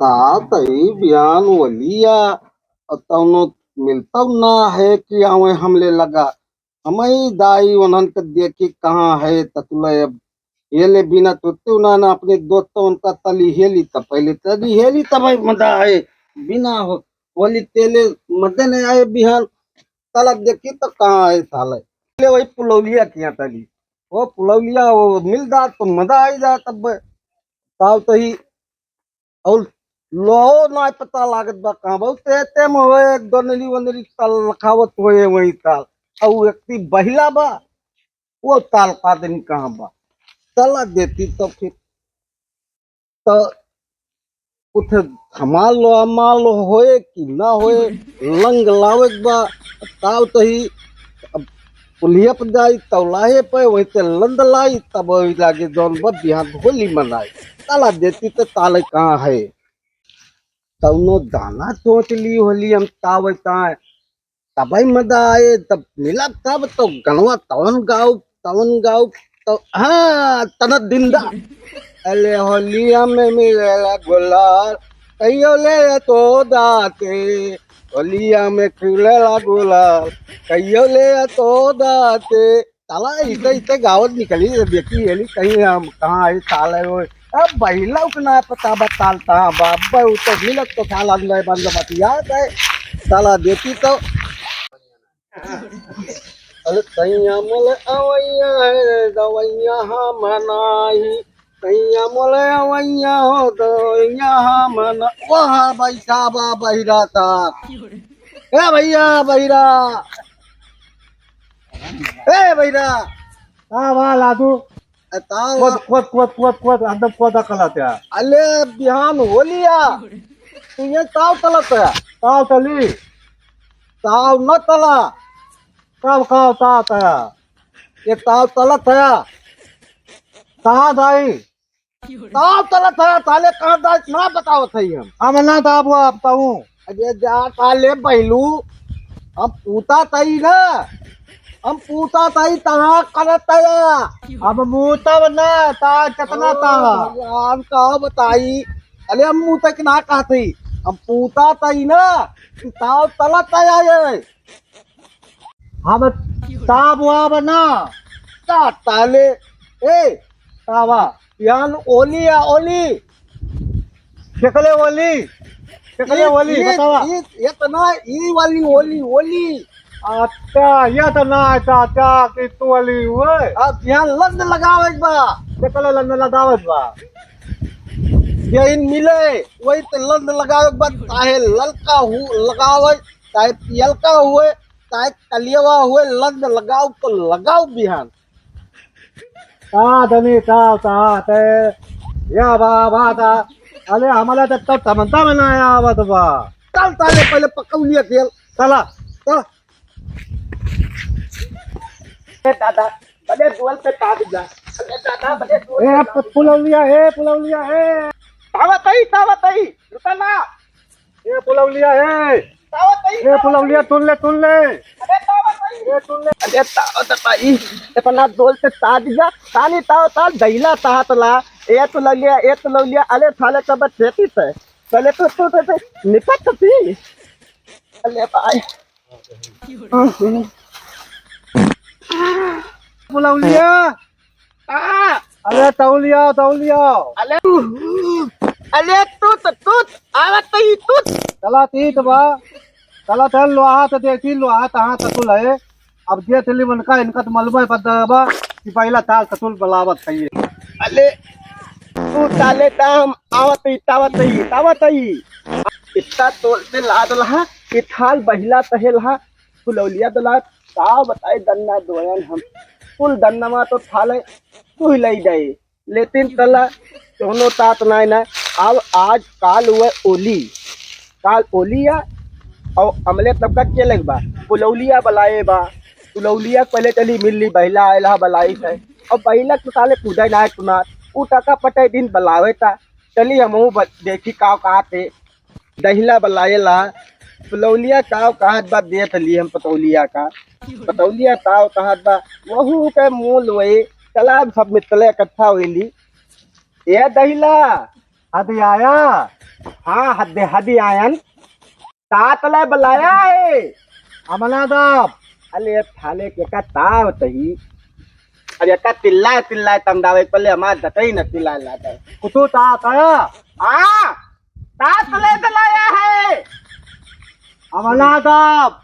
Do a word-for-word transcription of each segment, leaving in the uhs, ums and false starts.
तात ही बिहान ओलिया, और तउनो मिलतउ ना है कि आवे हमले लगा। हमई दाई उन्हन के देखी कहाँ है ततुलय। अब हेले बिना तुत्ते उन्हन अपने दोस्तों उनका तली हेली, तब पहले तली हेली तब मदा है। बिना हो, होली तेले मदे नहीं आए बिहान, तला देखी तो कहाँ है साले। ले वही पुलौलिया किया तली, वो पुलौलिया वो मिल जा तो मदा आई जा तब। ताव तो ही और लो ना पता लागत बा कहाँ बा। ते, ते में होए, एक दोनली वनली ताल लखावत होए वही ताल। और एक ती बहिला बा, वो ताल का दिन कहाँ बा। तला देती तो फिर तो कुछ हमाल लो, अमाल लो होए कि ना होए, लंग लावे के बा। ताव तो ही अब पुलिया पर जाई, तौलाहे पे वही ते लंद लाई, तब वही लागे जौन बा बिहान होली मनाई। ताला देती तो ताले कहाँ है? तौनो दाना चोंच ली होली हम तावे ताए। तबई मजा आए, तब मिला तब तो गनवा तवन गाउ, तवन गाउ, तो हाँ, तन दिंदा। अले होलिया में मिलेला गुलाल, कहियो ले तो दाते, होलिया में खिलेला गुलाल, कहियो ले तो दाते। ताला इते, इते गावत निकली, देखी हेली कहीं हम कहाँ आई ताले वो। अब बहिला उतना पता बा ताल तहाँ बा, अब वो तो मिलत तो ताला अंदर बंद बतिया गए। ताला देती तो अरे सैया मोले अवैया है, दवैया हम नाही। सैया मोले अवैया हो, दवैया हम ना। वाह भाई साहब, वाह बहिरा साहब। ए भैया, बहिरा। ए बहिरा। का बा लादू? ए, ताव। कोत, कोत, कोत, कोत, कोत, एकदम कोत अकल आते हैं। अले बिहान होलिया। तू ये ताव तलत है। ताव तली। ताव न तला। कब खाओ तात आया? ये ताव तलत है। कहाँ दाई? ताव तलत है, ताले कहाँ दाई? ना बतावत है हम। हम ना दाबो आप ताऊ। अरे जा ताले बहिलू, हम पूता तई ना, हम पूता तई तहाँ करत है। अब मूतब ना, ता कितना ओ ता? भगवान का बताई, अरे हम मूतक ना कहते, हम पूता तई ना, ताव तलत है ये। हम ताब वाब ना। ता ताले, ए, तावा, यान ओली या ओली। केकले ओली, केकले ई, ओली, ई, बतावा। ई, ये तो ना, ई वाली ओली, ओली। अच्छा, ये तो ना है चाचा कि तू ओली हुए। अब यहाँ लंद लगावे के बा। केकले लंद लगावे के बा? ये इन मिले, वही तो लंद लगावे के बा, चाहे ललका हु-, लगावे, चाहे पियलका हुए, चाहे कलियवा हुए, लंद लगाओ तो लगाओ बिहान। का धनी का, का ते, या बा, बा ता। अरे हमारा तो तब तमंता में ना आया आवत बा। चल ताले पहले पकौलिया खेल। चला, चला। ए दादा, बड़े दुआल पे ताब जा। अरे दादा, बड़े दुआल ए पे ताब जा। पुलौलिया, ए पुलौलिया, ए। तावत आई, तावत आई। रुका ना। ए पुलौलिया, ए। तावत आई, ए तावत पुलौलिया, आई। तुन ले, तुन ले। अरे तावत आई। ए तुन ले। अरे तावत आई। इतना दुआल पे ताब जा। तानी ताव ताल दहिला ताहत ला। ए पुलौलिया, ए पुलौलिया। अरे थाले कब खेती से। चले तो, तो, तो, तो, निपट तो पी। अरे भाई। पुलौलिया। आ। अरे तौलिया, तौलिया। अरे, अरे तू तो तू, आवत तो ही तू। चला तीत बा। चला चल लोहा तो देखी, लोहा तहाँ तकुल है। अब जे चली उनका, इनका तो मालूम है बदबा कि पहला ताल तकुल बलावत है ये। अरे तू ताले ता हम आवत ही, तावत ही, तावत ही। इतना तोल से लाद लहा कि थाल बहिला तहे लहा। फुलौलिया दला का बताए दन्ना दोयन हम। कुल दन्नमा तो थाले तू ही लई जाए। लेकिन तला कौनो तात नाय ना। अब आज काल हुए ओली, काल ओली आ, और अमले तब का के लग बा, पुलौलिया बलाए बा, पुलौलिया पहले चली मिल ली, बहिला आयल हा बलाई से, और बहिला तो साले कूदे ना कुनार, ऊ टका पटे दिन बलावे ता, चली हमहू ब-, देखी का कहा थे, दहिला बलाए ला, पुलौलिया का कहत बा देत ली हम पतौलिया का, पतौलिया का कहत बा, वहू के मूल वही, चला अब सब मितले इकट्ठा होइली, ए दहिला, अभी आया? हाँ, हद्दे हदी आयन। तात ले बलाया है। अमला दाब। अले थाले के का ताव तही। अरे का तिल्ला तिल्ला तम दावे पहले हमार दतई न तिल्ला लाता। कुतु तात है। हाँ, तात ले बलाया है। अमला दाब।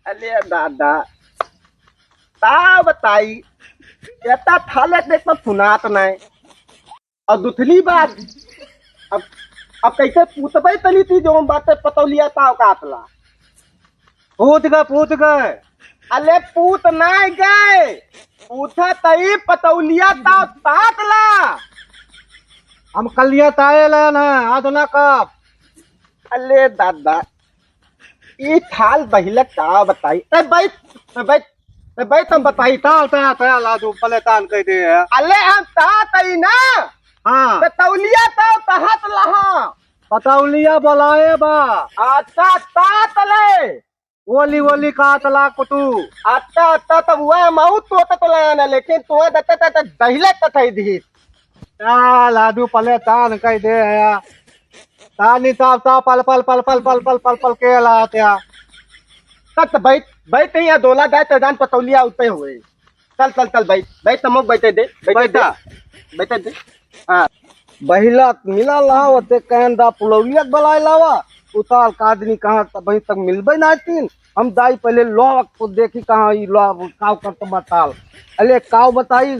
अले दादा। ता बताई, एता थाले देख तो सुनात नाय। और दूसरी बात, अब, अब कैसे पूछबे तनी ती जो बात पतौलिया ताव कातला? पूछ गए, पूछ गए। अले पूत नाय गए, पूछा तई पतौलिया ताव तातला। हम कलिया ताए लेन है, आज ना कब। अले दादा, ई थाल बहिला का बताई? ए, बैठ, ए, बैठ, ए, बैठ, हम बताई। ताल, ताल, ताल, लादू, पले तान कह दे है। अले, हम तात आई ना। हाँ। तो तौलिया तो तहत लहा। पतौलिया बोलाए बा। अच्छा, तात ले। ओली, ओली का तला कुटू। अच्छा, अच्छा, तब वह मऊ तो तत लाया ना, लेकिन तुम्हें दत्ता, तत दहिले तथई दी। आ, लादू पले तान कह दे है। तानी ताप ताप पल पल पल पल पल पल पल पल के लाते आ। तत बैठ, बैठ यहाँ दोला दाय ते जान पतौलिया उठे हुए। चल, चल, चल, बैठ, बैठ, तमोक बैठे दे, बैठे दे, बैठा। बैठे दे। हाँ। बहिला मिला लावते कहन दा पुलौलिया के बलाए लावा। उताल का आदमी कहाँ त-, वहीं तक मिलबे ना तीन। हम दाई पहले लोहवा को देखी कहाँ ई लोहवा काव करत बताल। अले काव बताई,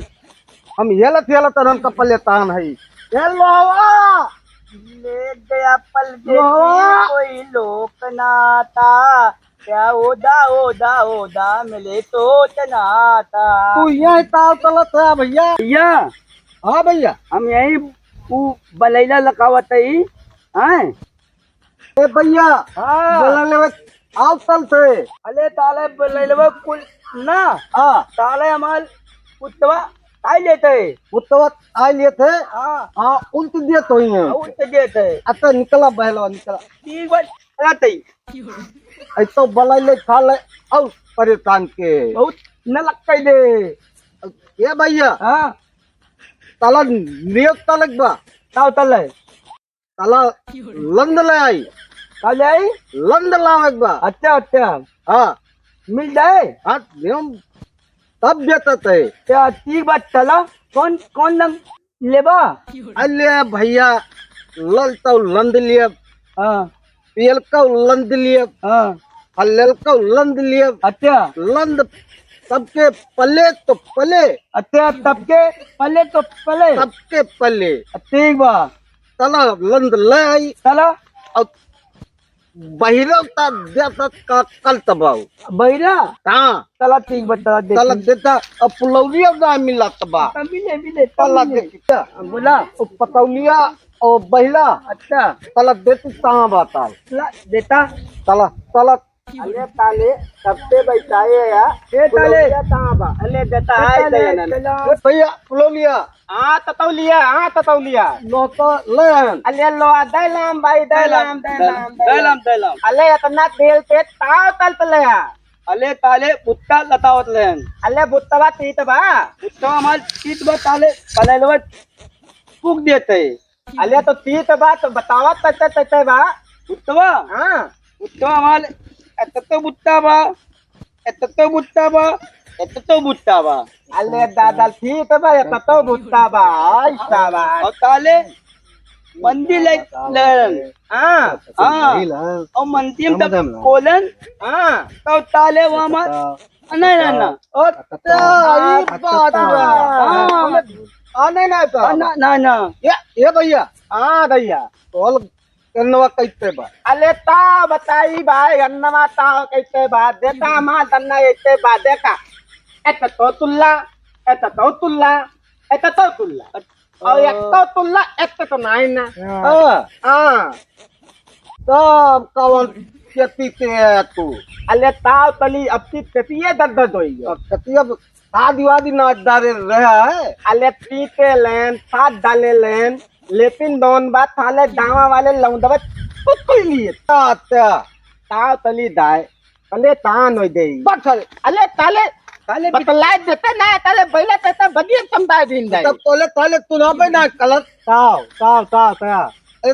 हम हेलत हेलत अनन का पले तान है। ए लोहवा! ले गया पल देखी लोहवा! कोई लोक नाता। क्या ओदा, ओदा, ओदा, मिले सोच नाता। तू यही ताव चलत है भैया? भैया। हाँ भैया। हम यही ऊ बलैला लकावत है, हैं? ए भैया, हाँ। बोला लेवे, आओ चल से। अले ताले बोला लेवे कुल ना। हाँ। ताले हमार पुतवा आई लेते। पुतवा आई लेते। हाँ। हाँ, उल्ट दिए तो ही है। हाँ, उल्ट दिए थे। अच्छा, निकला बहलवा, निकला। ठीक बात, चला तई। ऐ तो बोला ले, खा ले, आओ परेशान के। बहुत न लग दे। ए भैया। हाँ। ताला नियोग तलक बा। ताव तले। ताला लंद ले आई। का ले आई? लंद लावे के बा। अच्छा, अच्छा। हाँ। मिल जाए? हाँ, नियम तब बेचत है। क्या ठीक बात चला। कौन, कौन रंग लेबा? अले भैया, लल तो लंद लियब। हाँ। पियलका लंद लियब। हाँ। आ ललका लंद लियब। अच्छा। लंद सबके पले तो पले। अच्छा, सबके पले तो पले। सबके पले। ठीक बा। तला लंद ले आई। तला। और बहिरा ता देता का कल तबाऊ। बहिरा? हाँ। तला ठीक बा, तला देखी। तला देता, अब पुलौरिया ना मिलत बा। तब मिले, मिले, तब तला मिले। देखी। बोला। ओ पतौलिया, ओ बहिरा। अच्छा। तला देती कहाँ बा ताल? ला, देता। तला, तला। अरे ताले, सबसे बैठाए या। ए ताले। पुलौरिया कहाँ बा? अले देता ए है ताले, दयानंद। चला। ए भैया, पुलौलिया। हाँ, ततौलिया, हाँ, ततौलिया। लो तो ले आन। अले लो, दैलाम भाई, दैलाम, दैलाम, दैलाम, दैलाम। दैलाम, दैलाम। अले इतना तेल पे ताव तल तले आ। अले ताले बुत्ता लतावत लेन। अले बुत्तवा तीत बा। बुत्तवा हमार तीत बा ताले, पलेलवा फूक देते। अले तो तीत बा, तो बतावा तते तते बा। बुत्तवा? हाँ। बुत्तवा हमार, एत तो बुत्ता बा। एत तो बुत्ता बा, एत तो बुत्ता बा। अले दादा, ठीक बा, एत तो बुत्ता बा, आई शाबाश। और ताले मंदी ले लेन। हाँ। हाँ। और मंदी में तब कोलन। हाँ। तो ताले वहाँ मत। नहीं, नहीं, ना। अच्छा, ई बात बा। हाँ। आ, नहीं, नहीं, तो। आ, ना, ना, ना। ये, ये भैया। हाँ, भैया। कॉल गन्नवा कैसे बा? अले ता बताई भाई, गन्नवा ता कैसे बा? देता हमार गन्ना ऐसे बा, देखा। एत तो तुल्ला, एत तो तुल्ला, एत तो तुल्ला। और एक तो तुल्ला, एक तो नाई ना। हाँ। हाँ। हाँ। तब कौन खेती से है तू? अले ताव तली, अब की खेती ये दर्द दर्द होई है। अब खेती अब शादी वादी ना डारे रहा है। अले पीते लेन, साथ डाले लेन, लेकिन दोन बात थाले गाँव वाले लौंडवा कुकुर लिए। अच्छा। ताव तली दाय, तले तान होई दे। बस हल। अले ताले, ताले बतलाए देते ना, ताले बैला ते ता बगिया समझाए दिन दाय। तब तोले ताले तू ना पे ना कलर। ताव, ताव, ताव, ताव। ए,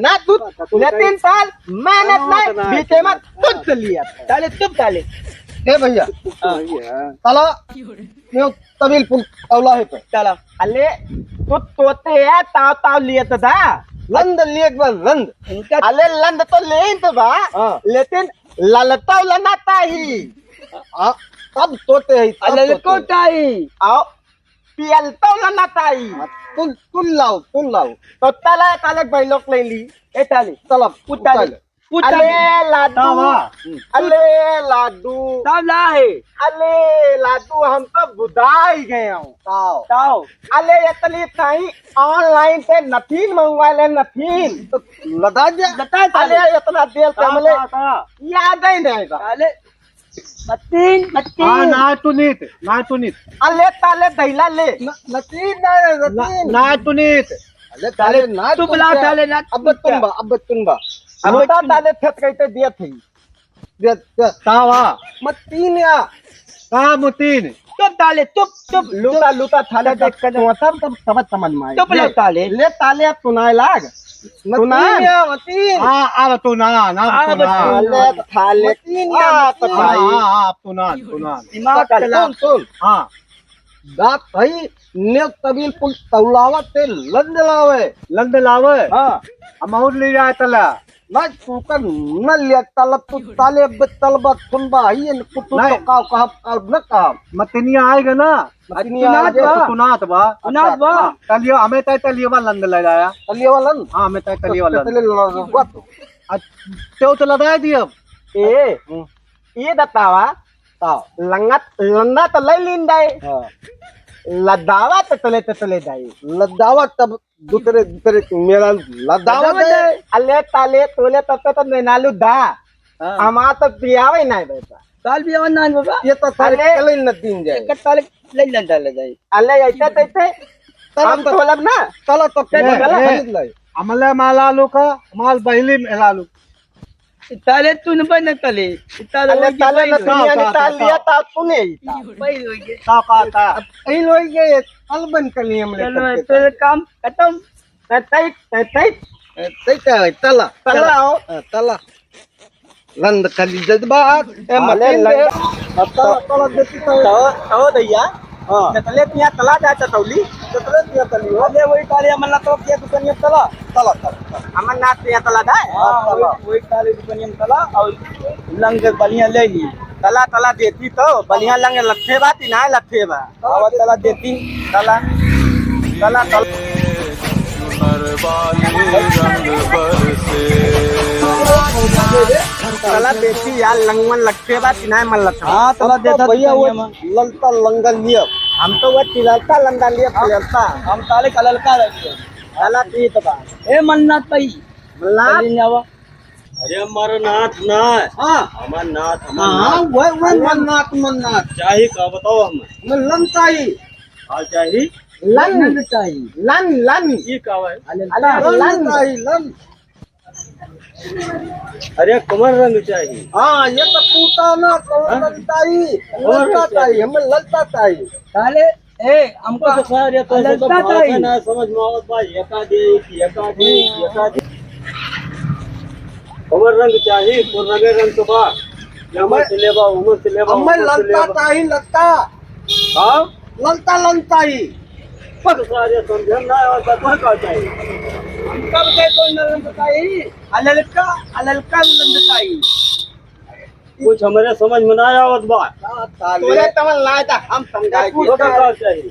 ना दूध, लेकिन साल मेहनत नहीं, बीते में दूध लिया। ताले, चुप ताले। ए भैया, हाँ। ताला, यो तबील पुल तौला है पे। ताला। अले, तू तोते है, ताव, ताव लियत दा। लंद लियत बा, लंद। इनका अले, लंद तो लेत बा, हाँ। लेकिन ललतौ लना ताही। हाँ, तब तोते है, तब अले, तोते। को ताही। आओ, पियलतौ लना ताही। हाँ, तुल, तुल लाओ, तुल लाओ। तो ताला, ताले बैलोक ले ली। ए ताले। चलो, उताले। उताले। उताले। अले लाडू, तावा। अले लाडू। ताव ला है। अले लाडू, हम तो बुदाई गए हूँ। ताव। ताव। अले इतनी ताई online पे नथीन मंगवा ले, नथीन। तो लदा जा। बता, अले ताले। इतना देर से ता, हमले ता, ता। याद ही नहीं था। ताले। मतीन, मतीन। हाँ, ना तू नीत, ना तू नीत। अले ताले दैला ले। न-, नतीन ना रे, ना, नतीन। ना तू नीत। अले ताले ना तू तू बुला क्या? ताले ना अब तू तुम क्या? बा, अब तुम बा। अब अब बता तुम ताले फेंक कैसे दिया थी? दिया, दिया। तावा। मतीन या। का मतीन? चुप ताले, चुप, चुप, लूटा, चुप। लूटा थाले तब, तब, तब, तब, तब समझ में आई। चुप ले, ले ताले। ले ताले, अब तू ना लाग। मतीन या, मतीन। हाँ, अब तो ना, ना, अब तो ना। अले थाले मतीन या, हाँ, मतीन। हाँ, हाँ, अब तो ना, तो ना। दिमाग चला। सुन, सुन। हाँ। बात भाई, ने तबील पुल तौलावा ते लंद लावे। लंद लावे? हाँ। हम और ले जाए तला। ना, तू कर न ले तलब, तू ताले बे तलबा सुनबा ही, कुतु नहीं। तो काव कहब, काव न कहब। मतिनिया आएगा ना? मतिनिया सुनात आएगा। बा। तो सुनात बा। सुनात बा। हाँ, तलिया, हमें तय तलिया वाला लंद ले जाया। तलिया वाला लंद? हाँ, हमें तय तलिया वाला तो लंद। तले लगा तो। आ, तेव तो लदाए दिए अब। ए, हम्म। ये बतावा, हाँ। लंगत, लंदा तो ले लीन दाए। हाँ। लदावा तो तले, तो तले दाए। लदावा तब दूसरे, दूसरे मेला लदावा लदावा दे। दे। अले ताले तोले तब तो, तो नैनालू दा। हाँ। हमार तो पियावे नहीं बेटा। ताल पियावे नहीं बाबा। ये तो सारे अले कल ही न दिन जाए। एक ताले ले ले डाले जाए। अले ऐसे तैसे तब हम तो तोलब ना। चलो तो ए, चलो, ए, चलो। खरीद ले। हमले माल आलू का, माल बहिली मेला आलू। ताले तू न बन कले। ताले अले वो ताले की न बहिल तू होई। यानी का, का, ताल लिया का? ता तूने ही ता। बहिल होई गए। का, का, का? अब बहिल होई गए, कल बन कले हमले चलो, करके तो ता। काम खत्म। तै, तै, तै, तै। ए, तै क्या है? तला, तला तला। आओ। हाँ, तला। लंद कली जज्बात। ए, अरे मतीन लंद दे। अब तला, तला देती तो। तो, तो दैया। हाँ। जतले तिया तला जाए चतौली। जतले तिया तली हो। अरे वही तारे अमरनाथ तो के दुकानिया तला। तला, तला, तला। अमरनाथ तिया तला जाए? हाँ, हाँ, तला। वही, वही तारे दुकानिया तला और लंग बढ़िया ले ली। तला, तला देती तो बढ़िया लंग लट्ठे बा, तिनाए लट्ठे बा। आवा तला देती, तला, तला, तला। तला देती यार, लंगवन लगते बा, चिनाए मन लगता। हाँ, तला हम तो देता भैया वो दुकानिया में। ललता लंगन लिया। हम तो वो चिललता लंगन लिया, हम, चिललता। हम ताले का ललका रखे। तला पीत बा। ए मन्नाथ भाई, मन्नाथ? चलिए आवा। अरे अमरनाथ ना। हाँ। अमरनाथ, हाँ, अमरनाथ। वह, वह अरे मन्नाथ, मन्नाथ। चाही का बताओ हमें। हमें लन चाही। का चाही? लन। लन चाही। लन, लन। ये का है? अरे अरे लन लन। चाही, लन। अरे कमर रंग चाही। हाँ, ये तो पूछा ना, कौन हाँ? रंग चाही? कौन रंग ललता चाही? चाही, हमें ललता चाही। ताले ए, हमका तो सर, ये तो अलग तो बात है। ना समझ में आवत बा, एका दे, एका दे, एका दे। हमर रंग चाही, तो रंगे रंग तो बा। हमर हमें से लेबा, हमर से लेबा, हमें हमर से ललता लेबा। चाही, ललता। हाँ? ललता, ललता ही। पर सर, ये समझ में ना आवत बा, कौन का चाही? हमका के कौन रंग चाही? अललका, अललका रंग चाही। कुछ हमरे समझ में ना आवत बा। का ताले? तोरे तमन लाए ता हम समझाए कुछ के। का चाहिए?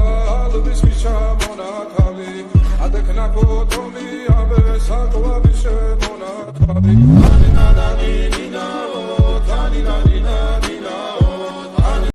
Alubis ki shamona tabi. Adek na kotomi abe sakwa bi shemona tabi.